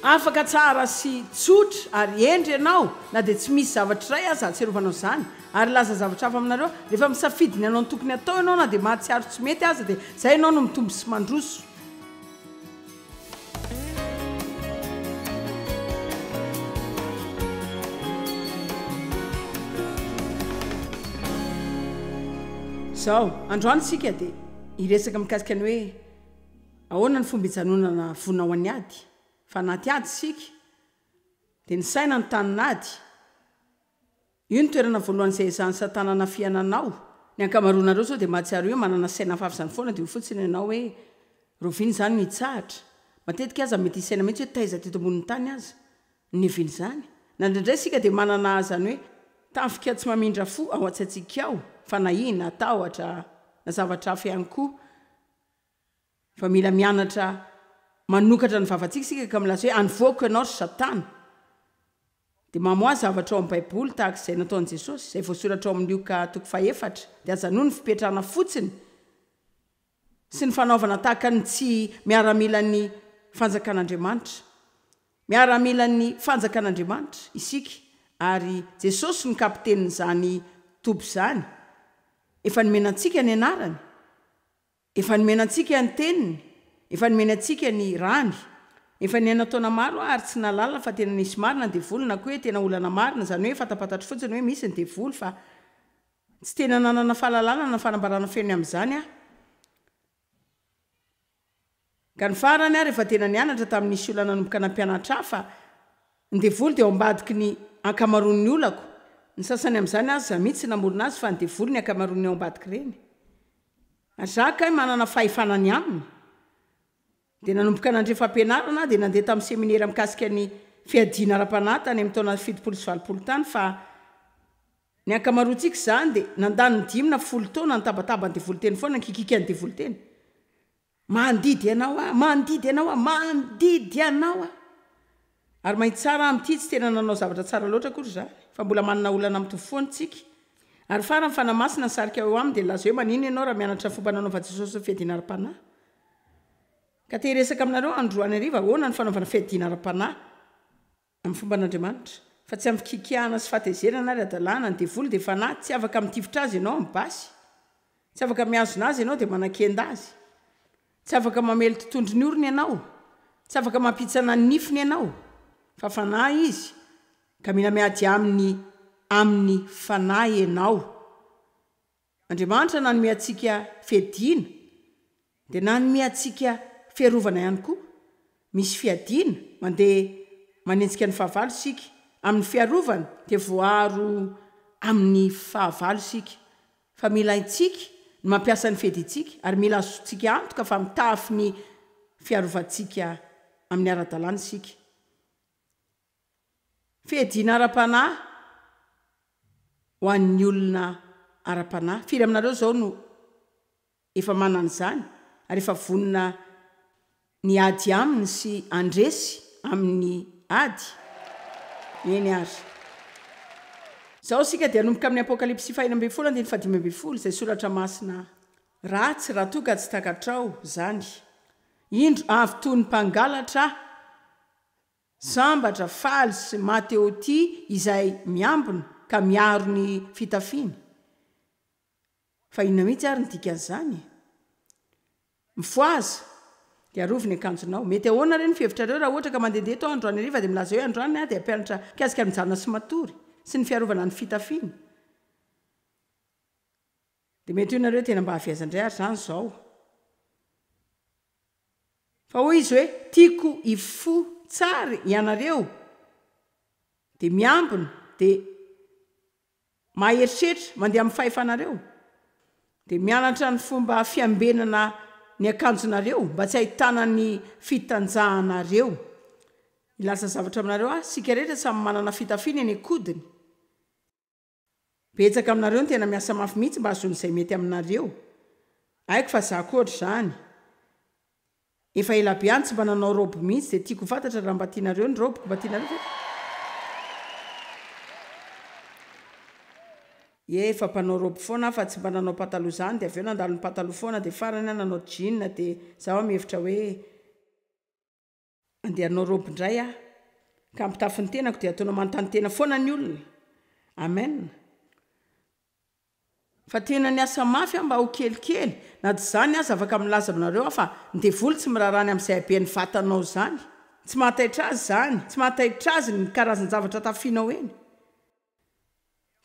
Afaka tsara sy tsotra ary hendry ianao na dia tsy misy zavatra iray aza ahatsiarovanao izany. Ary hilaza zavatra hafa aminareo aho, rehefa misafidy ny hanao ny tokony hatao ianao na dia mahatsiaro tsy mety aza dia izay ianao no mitombo sy mandroso. Izao, androany isika dia hiresaka mikasika ny hoe ahoana ny fomba hijanonana vonona ho an'ny ady. Fa anaty ady isika, dia ny saina no tanin'ady. Io no toerana voalohany izay ezahan'i Satana hanafihana anao. Ny ankamaroanareo izao dia mahatsiaro hoe manana saina hafahafa izany foana dia hoy fotsiny ianao hoe, Rahoviana izany no hitsahatra? Matetika aza mety hisaina mihitsy hoe taiza teto ambonin'ny tany aza no niavian'izany. Na indraindray isika dia manana izany hoe tafika tsy mamindra fo ao an-tsaintsika ao, fanahiana, tahotra, na zavatra hafa ihany koa. Fa mila mianatra manokatra ny vavantsika isika ka milaza hoe, Anivoako ianao ry Satana. Dia mamoaha zavatra ao amin'ny Baiboly tahaka izay nataon'i Jesosy, izay voasoratra ao amin'ny Lioka toko fahefatra. Dia ajanony ny fipetrahana fotsiny sy ny fanaovana tahaka ny tsy miaramilan'ny Fanjakan'Andriamanitra. Miaramilan'ny Fanjakan'Andriamanitra isika, ary Jesosy no kapitenin'izany toby izany. Efa nomena antsika ny anarany. Efa nomena antsika ny Teniny, efa nomeny antsika ny Rany. Efa niaina taona maro aho ary tsy nahalala fa tena nisy marina ny devoly na koa hoe tena olana marina, izany hoe fantapantatro fotsiny hoe misy ny devoly fa tsy tena nanana fahalalana na fanambarana feno ny amin'izany aho. Ka ny farany aho rehefa tena nianatra tamin'ny nisy olona nanomboka nampianatra ahy fa ny devoly dia ao ambadiky ny ankamaroan'ny olako, ny sasany amin'izany aza izaho mihitsy namorona azy fa ny devoly ny ankamaroan'ny ao ambadik'ireny. Ary izaho kay manana fahefana ny aminy. Dia nanomboka nandre fampianarana aho dia nandeha tamin'ny seminera mikasika ny fiadiana ara-panahy tany amin'ny taona 80 70 tany fa ny ankamaroantsika izany dia nandany ny dimy na folo taona nitabataba ny devoly teny foana, nikikiaka ny devoly teny. Mandidy anao aho, mandidy anao aho, mandidy anao aho. Ary mahitsy tsara aho amin'ity, tsy tena nanao zavatra tsara loatra akory izany, fa mbola manana olana mitovy foana isika. Ary farany, Fanahy Masina nisarika eo aminy dia nilaza hoe, Maninona ianao raha mianatra ny fomba nanaovan'i Jesosy ny fiadiana ara-panahy? Ka te hiresaka aminareo aho androany hariva, ahoana ny fanaovana fiadiana ara-panahy. Amin'ny fomban'Andriamanitra, fa tsy amin'ny fikikiahana sy fahatezerana ary hadalana, ny devoly dia fanahy, tsy afaka mitifitra azy ianao amin'ny basy, tsy afaka mihazona azy ianao dia manakenda azy, tsy afaka mamely tontondro ny orony ianao, tsy afaka mampihitsana ny nifiny ianao, fa fanahy izy, ka mila miady aminy amin'ny fanahy ianao. Andriamanitra nanome antsika fiadiana dia nanome antsika fiarovana ihany koa. Misy fiadiana mandeha manenjika ny fahavalo isika. Amin'ny fiarovana dia voaaro amin'ny fahavalo isika. Fa mila haintsika ny mampiasa ny fiadiantsika ary mila azontsika antoka fa mitafy ny fiarovantsika amin'ny ara-dalàna isika. Fiadiana ara-panahy ho an'ny olona ara-panahy. Firy aminareo izao no efa manana izany ary efa vonona ny hiady aminy sy handresy amin'ny ady? Eny ary. Izao isika dia hanomboka amin'ny Apokalypsy faha 16 andininy faha 15, izay soratra masina ratsy raha toa ka tsy takatrao izany. Indro avy toy ny mpangalatra aho. Sambatra, faly sy maha-te-ho-tia izay miambina ka miaro ny fitafiany. Fa inona mihitsy ary ny dikan'izany e? Mifohaza, dia arovy ny akanjonao. Mety ahoana re ny fihevitrareo raha ohatra ka mandehandeha eto aho androany hariva dia milaza hoe androany aho dia hampianatra mikasika ny mijanona sy matory sy ny fiarovana ny fitafiana. Dia mety hoy nareo tena mba avy aiza indray ary izany izao? Fa hoy izy hoe, Tiako hifoha tsara ianareo, dia miambina, dia maheritreritra, mandeha amin'ny fahefanareo, dia mianatra ny fomba fiambenana ny akanjonareo mba tsy hahitana ny fitanjahanareo. Hilaza zavatra aminareo aho, isika rehetra samy manana fitafiana eny an-kodiny. Betsaka aminareo no tena miasa mafy mihitsy mba hahazoana izay mety aminareo. Haiko fa za koa ohatr'izany. Efa ela be aho no tsy mba nanao robe mihitsy dia tiako ho fantatra raha mba tianareo ny robeko, mba tianareo ve? Ie, efa mpanao robe foana aho fa tsy mba nanao pataloha izany dia avy eo nandalo ny pataloha foana dia farany aho nanao jean dia za hoa mihevitra hoe. Andeha hanao robe indray aho. Ka hampitafy ny tenako dia ataonao manontany tena foana ny olona. Amen. Fa tena niasa mafy aho mba ho kelikely, na dia izany aza afaka milaza aminareo aho fa ny devoly tsy miraharaha ny amin'izay haben'ny vatanao izany. Tsy mahataitra azy izany, tsy mahataitra azy ny karazan-javatra tafianao eny.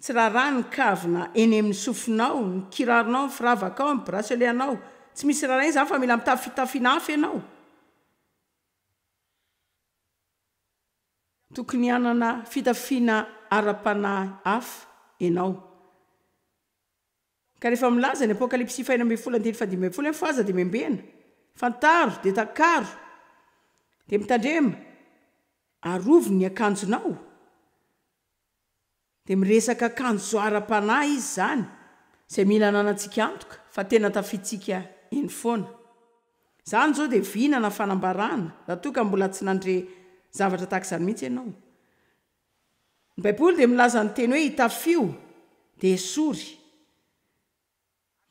Tsy raharahany ny kavina eny amin'ny sofinao, ny kiraronao, ny firavakao, ny bracelet anao. Tsy misy raharahiana izany fa mila mitafy fitafiana hafa ianao. Tokony hanana fitafiana ara-panahy hafa ianao. Ka rehefa milaza ny Apokalypsy faha-16 andininy faha-15 hoe Mifohaza dia miambena, fantaro dia takaro, dia mitandrema, arovy ny akanjonao, dia miresaka akanjo ara-panahy izy izany, izay mila ananantsika antoka fa tena tafiditsika eny foana. Izany izao dia vina na fanambarana, raha toa ka mbola tsy nandre zavatra tahaka izany mihitsy ianao. Ny Baiboly dia milaza ny teny hoe itafio dia esory.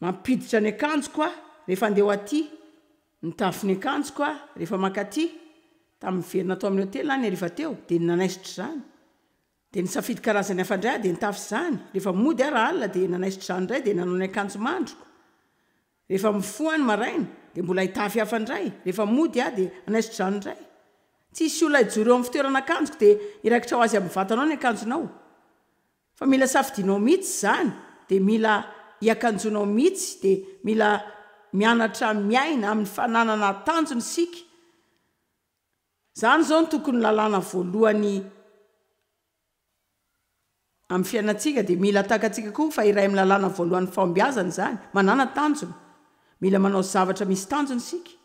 Mampiditra ny akanjoko aho rehefa handeha ho aty, mitafy ny akanjoko aho rehefa mankaty. Tamin'ny niverina tao amin'ny hotely aho ny hariva teo dia nanaisotra izany. Dia nisafidy karazany hafa indray aho dia nitafy izany. Rehefa mody aho rahalina dia nanaisotra izany indray dia nanao ny akanjo mandriko. Rehefa mifoha aho ny maraina dia mbola hitafy hafa indray. Rehefa mody aho dia hanaisotra izany indray. Tsy hisy olona hijoro eo amin'ny fitoeran'akanjoko dia hiraikitra ho azy amin'ny vatanao ny akanjonao. Fa mila safidianao mihitsy izany, dia mila hiakanjoanao mihitsy, dia mila mianatra miaina amin'ny fananana tanjona isika. Izany izao no tokony lalàna voalohany amin'ny fiainantsika, dia mila takatsika koa fa iray amin'ny lalàna voalohan'ny fahombiazana izany, manàna tanjona. Mila manao zavatra misy tanjona isika.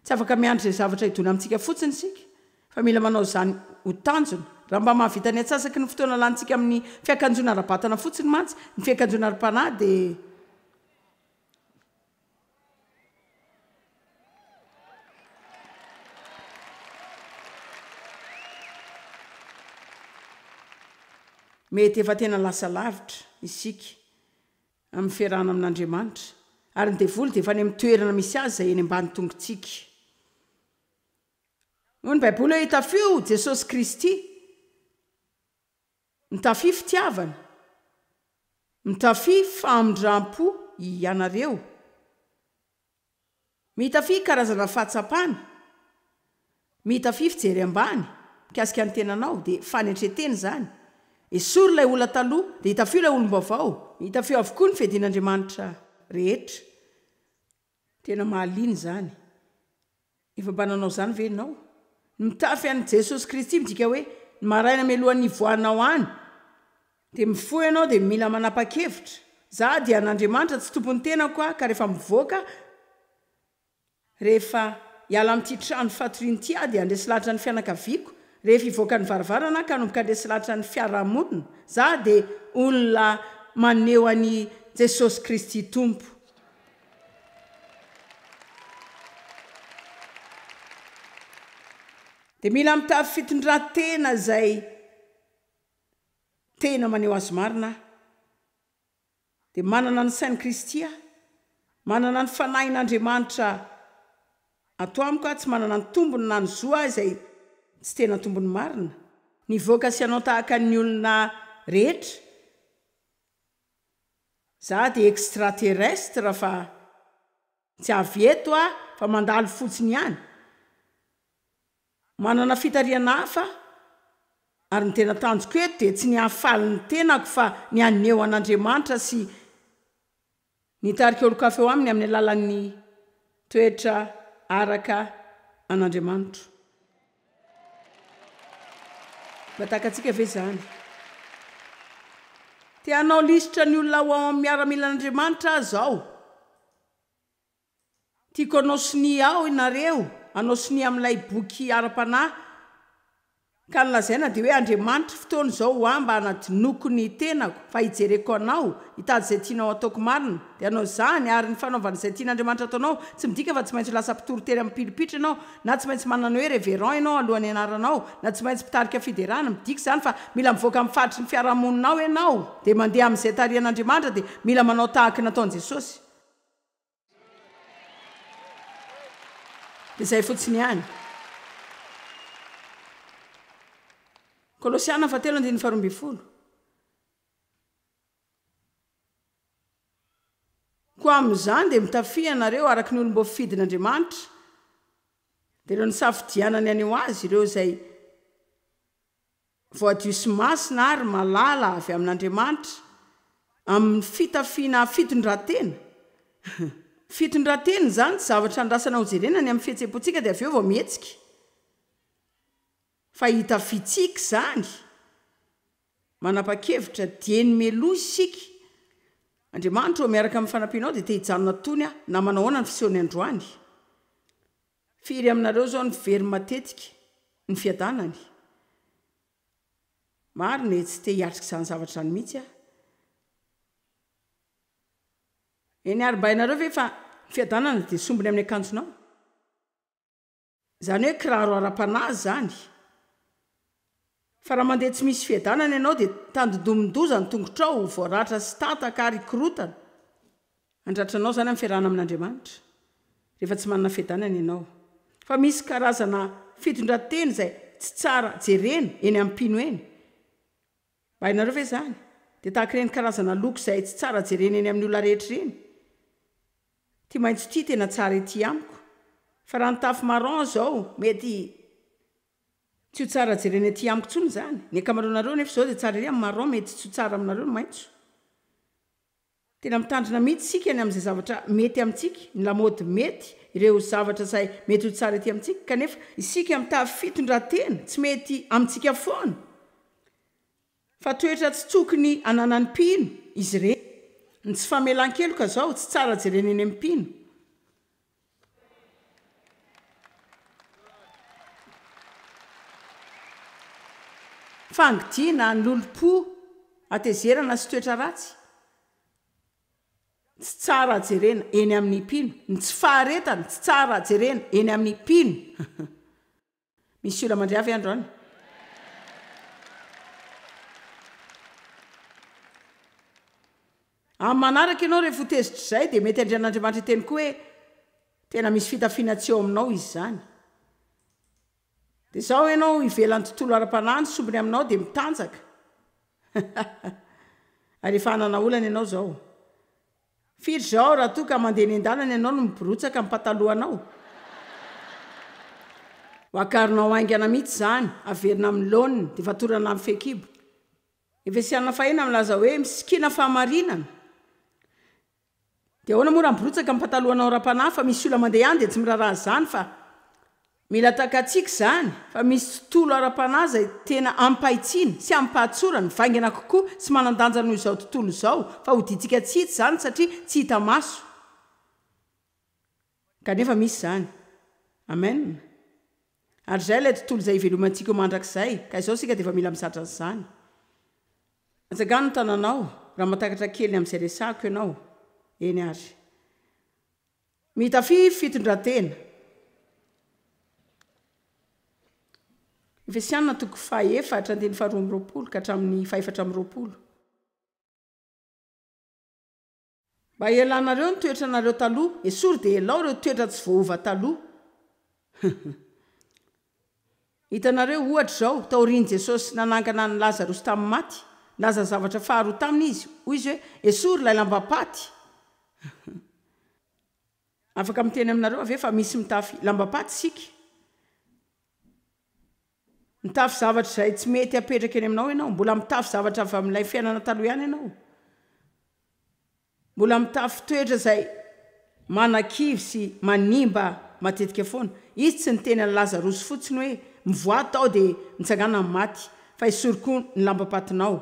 Tsy afaka miandry izay zavatra hidona amintsika fotsiny isika, fa mila manao izany ho tanjona. Raha mba mahavita ny antsasaky ny fotoana lanintsika amin'ny fiakanjoana ara-batana fotsiny mantsy, ny fiakanjoana ara-panahy dia. Mety efa tena lasa lavitra isika amin'ny fiarahana amin'Andriamanitra, ary ny devoly dia efa any amin'ny toerana misy azy izay eny ambany tongotsika. Hoy ny Baiboly hoe, Itafio Jesosy Kristy. Mitafia fitiavana. Mitafia famindram-po ianareo. Mitafia karazana fahatsapana. Mitafia fijery ambany mikasika ny tenanao, dia fanetren-tena izany. Esory ilay olona taloha, dia itafio ilay olom-baovao. Itafio avokoa ny fiadian'Andriamanitra rehetra. Tena mahaliana izany. Efa mba nanao izany ve ianao? Ny mitafy an'i Jesosy Kristy midika hoe ny maraina mialohan'ny hivoahanao any dia mifoha ianao dia mila manapa-kevitra. Za dia an'Andriamanitra tsy tompon'ny tenako aho ka rehefa mivoaka rehefa hiala amin'ity trano fatoriana ity aho dia handresy lahatra ny fianakaviako rehefa hivoaka ny varavarana aho ka hanomboka handresy lahatra ny fiarahamonina. Za dia olona maneho an'i Jesosy Kristy Tompo. Dia mila mitafy fitondran-tena izay tena maneho azy marina aho. Dia manana ny sain'i Kristy aho, manana ny fanahin'Andriamanitra ato amiko aho, tsy manana ny tombony na ny zo aho izay tsy tena tombony marina. Nivoaka sy hanao tahaka ny olona rehetra. Za dia extra terrestre fa tsy avy eto aho fa mandalo fotsiny ihany. Manana fitarihana hafa ary ny tena tanjoko eto dia tsy ny hahafaly ny tenako fa ny haneho an'Andriamanitra sy ny hitarika olon-kafa eo aminy amin'ny alalan'ny toetra araka an'Andriamanitro. Mba takatsika ve izany? Te hanao lisitra ny olona ho ao amin'ny miaramilan'Andriamanitra aho izao. Tiako hanao sonia ao ianareo, hanao sonia amin'ilay boky ara-panahy. Ka ny lazaina dia hoe, Andriamanitra, fotoana izao ho ahy mba hanadinoako ny tenako, fa hijereko Anao, hitady izay tianao hataoko marina. Dia hanao izany, ary ny fanaovana izay tian'Andriamanitra hataonao tsy midika fa tsy maintsy ho lasa mpitory teny amin'ny pilipitra ianao, na tsy maintsy manana ny hoe Révérend ianao alohan'ny anaranao, na tsy maintsy mpitarika fiderana. Midika izany fa mila mivoaka amin'ny faritry ny fiarahamoninao ianao, dia mandeha amin'izay tarihan'Andriamanitra, dia mila manao tahaka ny nataon'i Jesosy. Dia izay fotsiny ihany. Kolosiana fahatelo andininy faharoa ambin'ny folo. Koa amin'izany dia mitafia ianareo araka ny olom-boafidin'Andriamanitra, dia ireo nisafidianany haneho Azy, ireo izay voadio sy masina ary malala avy amin'Andriamanitra, amin'ny fitafiana fitondran-tena. Fitondran-tena izany tsy zavatra andrasana hojerena ny amin'ny fihetseham-pontsika dia avy eo vao mihetsika. Fa hitafiantsika izany. Manapa-kevitra dieny mialoha isika, Andriamanitra ô, miaraka amin'ny fanampianao dia te hijanona tony aho, na manao ahoana ny fisehony androany. Firy aminareo izao no very matetika ny fiadanany? Marina e, tsy te hiatrika izany zavatra izany mihitsy aho. Eny ary, mba hainareo ve fa ny fiadanana dia sombiny amin'ny akanjonao? Izany hoe kiraro ara-panahy izany. Fa raha mandeha tsy misy fiadanana ianao dia tandindomin-doza ny tongotrao, ho voaratra sy tataka ary hikorotana. Handratra anao izany amin'ny fiarahana amin'Andriamanitra, rehefa tsy manana fiadanana ianao. Fa misy karazana fitondran-tena izay tsy tsara jerena eny amin'ny mpino eny. Mba hainareo ve izany? Dia tahaka ireny karazana loko izay tsy tsara jerena eny amin'ny olona rehetra ireny. Ity maitso ity tena tsara ety amiko. Fa raha nitafy marron zao mety tsy ho tsara jerena ety amiko tsony izany. Ny ankamaroanareo anefa izao dia tsara ery amin'ny marron mety tsy ho tsara aminareo ny maitso. Tena mitandrina mihitsy isika ny amin'izay zavatra mety amintsika, ny lamaody mety, ireo zavatra izay mety ho tsara ety amintsika kanefa isika mitafy fitondratena tsy mety amintsika foana. Fa toetra tsy tokony ananan'ny mpino izy ireny. Ny tsy famelan-keloka izao tsy tsara jerena eny amin'ny mpino. Fangidiana, ny lolompo, hatezerana sy toetra ratsy tsy tsara jerena eny amin'ny mpino. Ny tsy faharetana tsy tsara jerena eny amin'ny mpino. Misy olona mandre avy androany. Amin'ny manaraka ianao rehefa ho tezitra izay dia mety Andrian'Andriamanitra hiteny koa hoe tena misy fitafiana tsy eo aminao izy izany. Dia izao ianao ivelan'ny tontolo ara-panahy ny sombiny aminao dia mitanjaka. Ary efa hanana olana ianao izao. Firy izao raha toa ka mandeha eny an-dalana ianao no miborotsaka ny patalohanao? Ho akarinao haingana mihitsy izany, averina amin'ny laoniny, dia fatorana amin'ny fehikibo. Efesiana fahiny milaza hoe misikina fahamarinana. Dia ahoana moa raha miborotsaka ny patalohanao ara-panahy fa misy olona mandeha any dia tsy miraharaha izany fa Mila takatsika izany fa misy tontolo ara-panahy izay tena amim-pahitsiana sy amim-pahatsorana, vaingana kokoa sy manan-danja noho izao tontolo izao, fa hodintsika tsy hita izany satria tsy hita maso. Kanefa misy izany. Amen. Ary izay ilay tontolo izay ivelomantsika ho mandrakizay, ka izao isika dia efa mila mizatra an'izany. Atsangano ny tananao raha mahatakatra kely ny amin'izay resahiko ianao. Eny ary. Mitafia fitondran-tena. Efesiana toko fahaefatra andininy faharoa amby roapolo ka hatramin'ny fahefatra amby roapolo. Mba hialanareo ny toetranareo taloha, esory dia elao ireo toetra tsy voaova taloha. Hitanareo, ohatra izao, taorian'i Jesosy nanangana an'i Lazarosy tamin'ny maty, nilaza zavatra faharoa taminy Izy. Hoy Izy hoe, Esory ilay lambam-paty. Afaka miteny aminareo aho ve fa misy mitafy lambam-paty isika? Mitafy zavatra izay tsy mety apetraka eny aminao ianao. Mbola mitafy zavatra avy amin'ilay fiainana taloha ihany ianao. Mbola mitafy toetra izay manakivy sy manimba matetika foana. Izy tsy niteny an'i Lazarosy fotsiny hoe, Mivoaha tao dia mitsangàna amin'ny maty, fa esory koa ny lambam-patinao.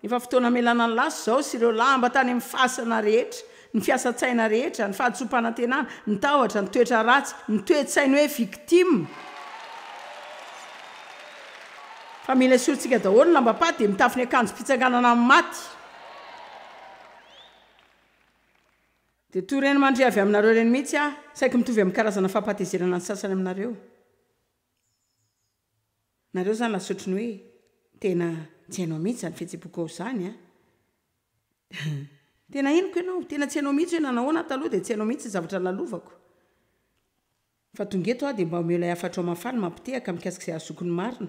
Efa fotoana hamelana ny lasa izao sy ireo lamba tany amin'ny fasana rehetra, ny fiasan-tsaina rehetra, ny fahadisoam-panantenana, ny tahotra, ny toetra ratsy, ny toe-tsainy hoe victime. Fa mila esorintsika daholo ny lambam-paty dia mitafy ny akanjom-pitsanganana amin'ny maty. Dia toy ireny mandre avy aminareo ireny mihitsy aho, saiky mitovy amin'ny karazana fampahatezerana ny sasany aminareo. Nareo izany lasa ohatry ny hoe tena tsy hainao mihitsy izany fihetseham-poko ao izany an! Tena henoko ianao, tena tsy hainao mihitsy hoe nanahoana aho taloha dia tsy hainao mihitsy ny zavatra lalovako. Fa tonga eto aho dia mba omeo ilay hafatrao mahafaly mampitehaka mikasika izay ahazoako ny marina.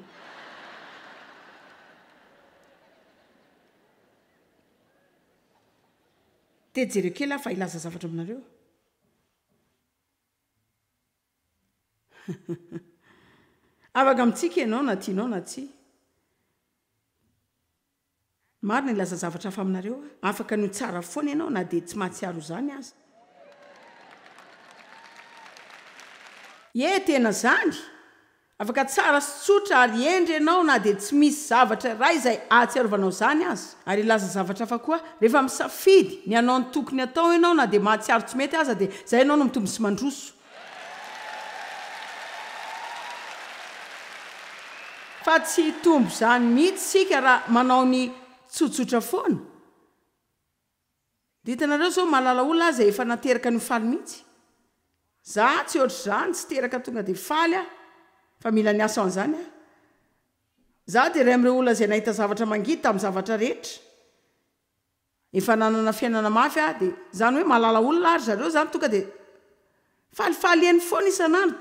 Dia jereo kely aho fa hilaza zavatra aminareo. Afaka mitsiky ianao na tianao na tsia. Marina hilaza zavatra hafa aminareo aho. Afaka ny ho tsara foana ianao na dia tsy mahatsiaro izany aza. Ie, tena izany! Afaka tsara sy tsotra ary hendry ianao na dia tsy misy zavatra iray izay ahatsiarovanao izany aza. Ary hilaza zavatra hafa koa aho, rehefa misafidy ny hanao ny tokony hatao ianao na dia mahatsiaro tsy mety aza dia izay ianao no mitombo sy mandroso. Fa tsy hitombo izany mihitsy isika raha manao ny tsotsotra foana. Dia hitanareo zao mahalala olona aho izay efa nateraka ny ho faly mihitsy. Za tsy ohatr'izany, tsy teraka tonga dia faly aho fa mila niasa ho an'izany aho. Za dia iray amin'ireo olona izay nahita zavatra mangidy tamin'ny zavatra rehetra. Efa nanana fiainana mafy aho dia izany hoe mahalala olona ary zareo izany tonga dia falifaly eny foana isan'andro,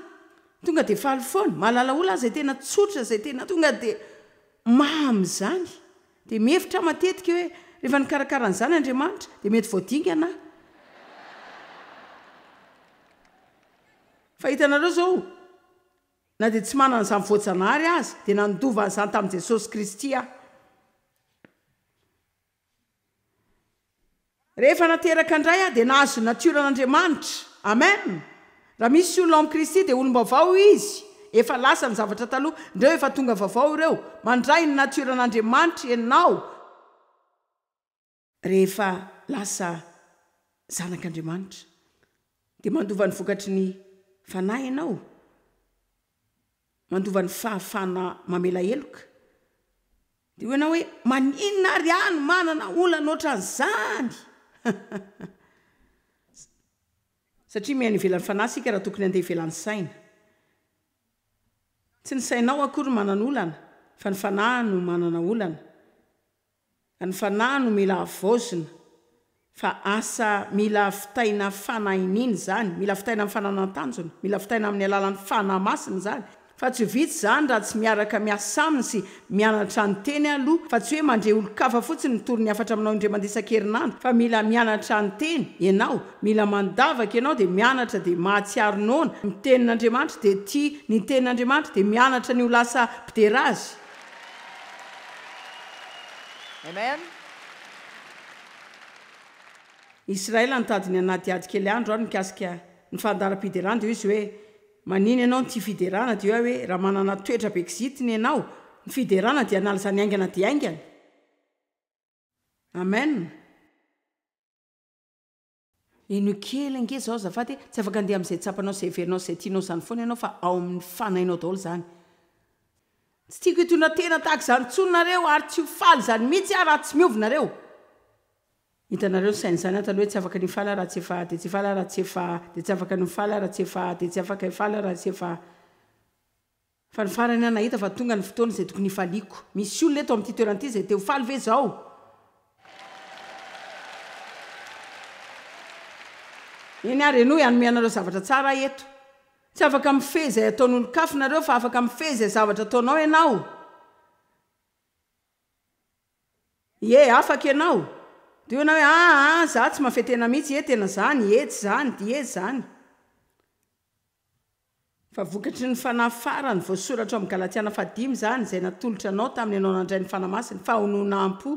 tonga dia faly foana. Mahalala olona aho izay tena tsotra, izay tena tonga dia mamy izany. Dia mihevitra aho matetika hoe rehefa nikarakara an'izany Andriamanitra dia mety voadingana aho. Fa hitanareo izao, na dia tsy manana izany voajanahary aza dia nandova an'izany tamin'i Jesosy Kristy aho. Rehefa nateraka indray aho dia nahazo ny natioran'Andriamanitra. Amen! Raha misy olona ao amin'i Kristy dia olom-baovao izy, efa lasa ny zavatra taloha, indreo efa tonga vaovao ireo. Mandray ny natioran'Andriamanitra ianao rehefa lasa zanak'Andriamanitra. Dia mandova ny vokatry ny Fanahy ianao. Mandova ny fahafahana mamela heloka. Dia hoy ianao hoe, maninona ary aho no manana olana ohatran'izany? Satria miaina ivelan'ny fanahy isika raha tokony handeha ivelan'ny saina. Tsy ny sainao akory no manana olana, fa ny fanahy no manana olana. Ny fanahy no mila havaozina fa asa mila vitaina fanahiniana izany, mila vitaina amin'ny fananan-tanjona, mila vitaina amin'ny alalan'ny Fanahy Masina izany, fa tsy ho vita izany raha tsy miaraka miasa aminy sy mianatra ny Teny aloha, fa tsy hoe mandre olon-kafa fotsiny mitory ny hafatra aminao indray mandeha isan-kerinandro, fa mila mianatra ny Teny ianao, mila mandavaka ianao dia mianatra dia mahatsiaro noana ny Tenin'Andriamanitra dia tia ny Tenin'Andriamanitra dia mianatra ny ho lasa mpidera Azy. Amen. Israel nitady ny hanadihady kely andro aho nikasika ny fandaharam-piderana dia hoy izy hoe manina ianao no tia fiderana dia hoy aho hoe raha manana toetra be kizitina ianao ny fiderana dia hanala izany haingana dia haingana. Amen. Henoy kely ange izao azafady e, tsy afaka andeha amin'izay tsapanao sy heverinao sy izay tianao izany foana ianao fa ao amin'ny fanahinao daholo izany. Tsy tiako hitondra tena tahaka izany intsony nareo ary tsy ho faly izany mihitsy aho raha tsy miova nareo. Hitanareo ny sain'izany ato aloha hoe tsy afaka ny hifaly aho raha tsy efa dia tsy hifaly aho raha tsy efa dia tsy afaka ny mifaly aho raha tsy efa dia tsy afaka hifaly aho raha tsy efa Fa ny farany aho nahita fa tonga ny fotoana izay tokony hifaliako. Misy olona eto amin'ity toerana ity izay te ho faly ve izao? Eny ary, henoy, hanome anareo zavatra tsara aho eto. Tsy afaka mifehy izay ataon'olon-kafa nareo fa afaka mifehy izay zavatra ataonao ianao. Ie, afaka ianao. Dia hoy ianao hoe, Aa, izaho tsy mahafehy tena mihitsy, ie, tena izany, ie, tsy izany, ie, izany. Fa vokatry ny fanahy farany voasoratra ao amin'ny Galatiana fahadimy izany, izay natolotra anao tamin'ny ianao nandray ny Fanahy Masina, fahononam-po.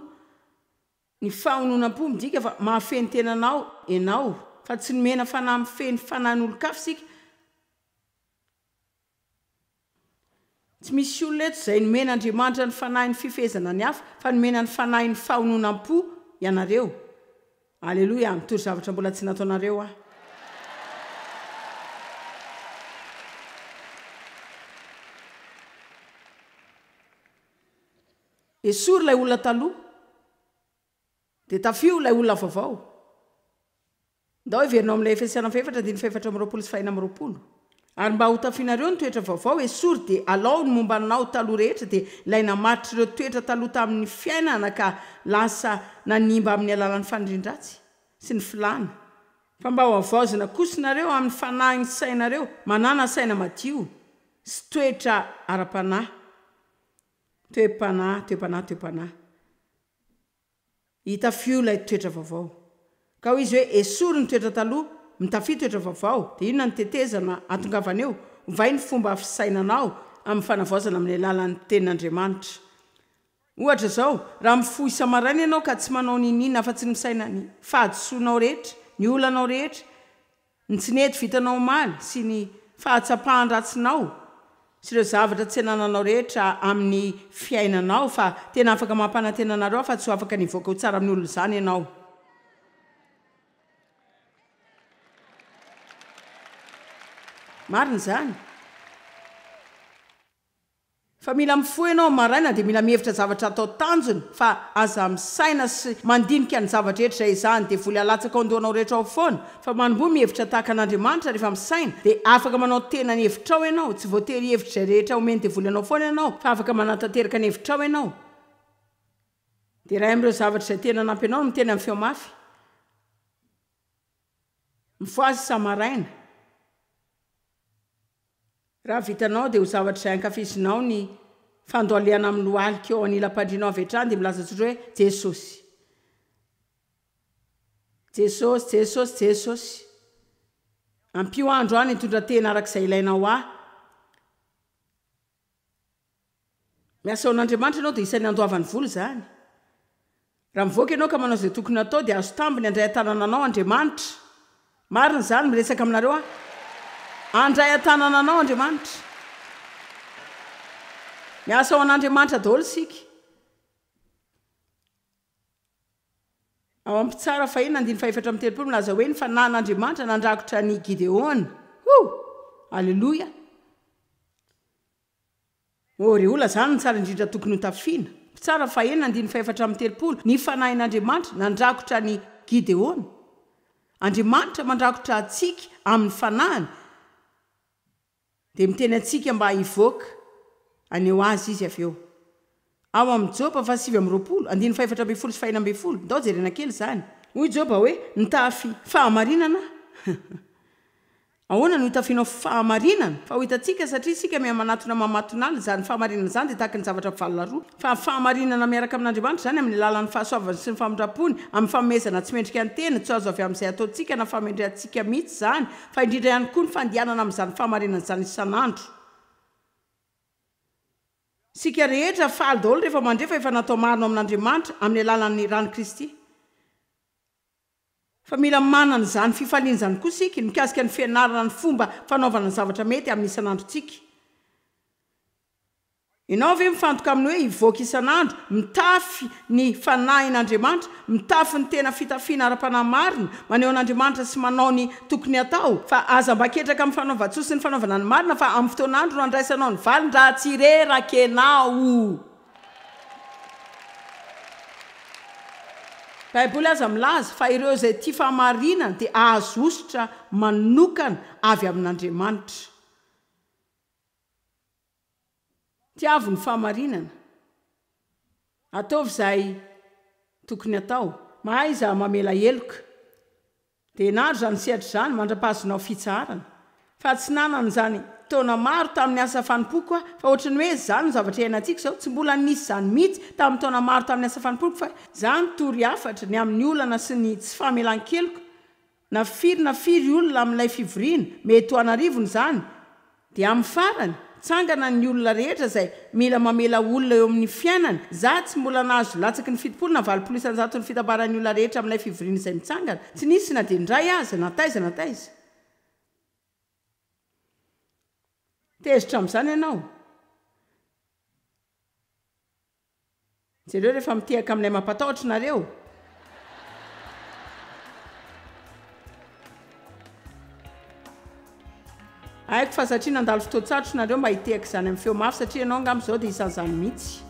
Ny fahononam-po midika fa mahafehy ny tenanao ianao, fa tsy nomena fanahy mifehy ny fanahin'olon-kafa isika. Tsy misy olona eto izay nomen'Andriamanitra ny fanahin'ny fifehezana ny hafa, fa nomena ny fanahin'ny fahononam-po ianareo. Aleloia, mitory zavatra mbola tsy nataonareo aho. Esory ilay olona taloha, dia tafio ilay olona vaovao. Ndao heverina ao amin'ilay Efesiana fahefatra andininy fahefatra amby 20 sy fahenina amby 20. Ary mba hotafianareo ny toetra vaovao, esory dia alao ny momba anao taloha rehetra dia ilay namaritr'ireo toetra taloha tamin'ny fiainana ka lasa nanimba amin'ny alalan'ny fanirian-dratsy sy ny filàna. Fa mba hohavaozina kosa nareo amin'ny fanahin'ny sainareo, manàna saina madio sy toetra ara-panahy, toe-panahy, toe-panahy, toe-panahy. Hitafio ilay toetra vaovao. Ka hoy izy hoe, Esory ny toetra taloha, mitafia toetra vaovao. Dia inona ny tetezana hahatongavana eo? Ovay ny fomba fisainanao amin'ny fanavaozana amin'ny alalan'ny Tenin'Andriamanitra. Ohatra izao, raha mifoha isa-maraina ianao ka tsy manao n'inon'inona afa-tsy ny misaina ny fahadisoanao rehetra, ny olanao rehetra, ny tsy nety vitanao omaly sy ny fahatsapan-dratsinao sy ireo zavatra tsy anananao rehetra amin'ny fiainanao fa tena afaka mampanantena anareo aho fa tsy ho afaka ny hivoaka ho tsara amin'ny olona izany ianao. Marina izany. Fa mila mifoha ianao maraina dia mila mihevitra zavatra atao tanjona fa aza misaina sy mandinika ny zava-drehetra izay ezahan'ny devoly halatsaka ao an-dohanao rehetra ao foana fa manomboha mihevitra tahaka an'Andriamanitra rehefa misaina dia afaka manao tena ny hevitrao ianao, tsy voatery hihevitra izay rehetra omen'ny devoly anao foana ianao fa afaka manatanteraka ny hevitrao ianao. Dia iray amin'ireo zavatra izay tena hanampy anao ny miteny amin'ny feo mafy. Mifohaza isa-maraina. Raha vitanao dia ho zavatra izay ankafizinao ny fandohalehana amin'ny lohalika eo anilam-pandrianao avy hatrany dia milaza tsotra hoe, Jesosy. Jesosy, Jesosy, Jesosy. Ampio aho androany hitondra tena araka izay ilainao ahy. Miasa ho an'Andriamanitra ianao dia isan'ny andoavany vola izany. Raha mivoaka ianao ka manao izay tokony hatao dia azo tambiny handray an-tanana anao Andriamanitra. Marina izany, miresaka aminareo aho. Handray an-tanana anao Andriamanitra. Miasa ho an'Andriamanitra daholo isika. Ao amin'ny Mpitsara fahiny andininy fahefatra amby 30 milaza hoe ny fanahin'Andriamanitra nandrakotra an'i Gideona. Hoo! Aleloia! Oh, ry olona, izany no tsara indrindra tokony hotafiana. Mpitsara fahenina andininy fahefatra amby 30, Ny Fanahin'Andriamanitra nandrakotra an'i Gideona. Andriamanitra mandrakotra antsika amin'ny Fanahiny, dia miteny antsika mba hivoaka haneho Azy Izy avy eo. Ao amin'ny Joba faha 29, andininy faha-14 sy faha-16, ndao jerena kely izany. Hoy Joba hoe, Nitafy fahamarinana aho. Ahoana no hitafianao fahamarinana? Fa ho hitantsika, satria isika miha-manatona mamatonalina, izany fahamarinana izany dia tahaka ny zavatra mivalona roa. Fa fahamarinana miaraka amin'Andriamanitra izany amin'ny alalan'ny fahasoavany sy ny famindrampony, amin'ny fanomezana tsy mendrika ny tena, tsy azo avy amin'izay ataontsika na fahamendrehantsika mihitsy izany, fa indrindra ihany koa ny fandehanana amin'izany fahamarinana izany isan'andro. Isika rehetra faly daholo rehefa mandre fa efa natao marina ao amin'Andriamanitra amin'ny alalan'ny ran'i Kristy. Fa mila manana izany fifaliana izany koa isika mikasika ny fianarana ny fomba fanaovana ny zavatra mety amin'ny isan'androntsika. Ianao ve mifantoka amin'ny hoe hivoaka isan'andro, mitafy ny Fanahin'Andriamanitra, mitafy ny tena fitafiana ara-panahy marina, maneho an'Andriamanitra sy manao ny tokony hatao? Fa aza mba ketraka amin'ny fanaovan-tsoa sy ny fanaovana ny marina fa amin'ny fotoan'andro no handraisanao ny valiny raha tsy reraka ianao. Baiboly aza milaza fa ireo izay tia fahamarinana dia hahazo hosotra manokana avy amin'Andriamanitra. Tiavo ny fahamarinana. Ataovy izay tokony hatao. Mahaiza mamela heloka. Dia naro izany sehatra izany mandra-pahazonao fitsaharana. Fa tsy nanana izany taona maro tamin'ny asa fanompoako aho, fa ohatry ny hoe izany no zavatra iainantsika izao, tsy mbola nisy izany mihitsy tamin'ny taona maro tamin'ny asa fanompoako fa izaho nitory hafatra ny amin'ny olana sy ny tsy famelan-keloka na firy na firy olona amin'ilay fivoriana, mety ho an'arivony izany, Dia amin'ny farany, tsangana ny olona rehetra izay mila mamela olona eo amin'ny fiainany. Za tsy mbola nahazo latsaky ny 70 na 80 isan-jaton'ny fitambaran'ny olona rehetra amin'ilay fivoriana izay mitsangana. Tsy nisy na dia indray aza, na taiza na taiza. Tezitra amin'izany ianao? Jereo rehefa mitehaka amin'ilay mampatahotra nareo. Haiko fa satria nandalo fotoan-tsarotra nareo mba hitehaka izany amin'ny feo mafy satria ianao angamba izao dia isan'izany mihitsy.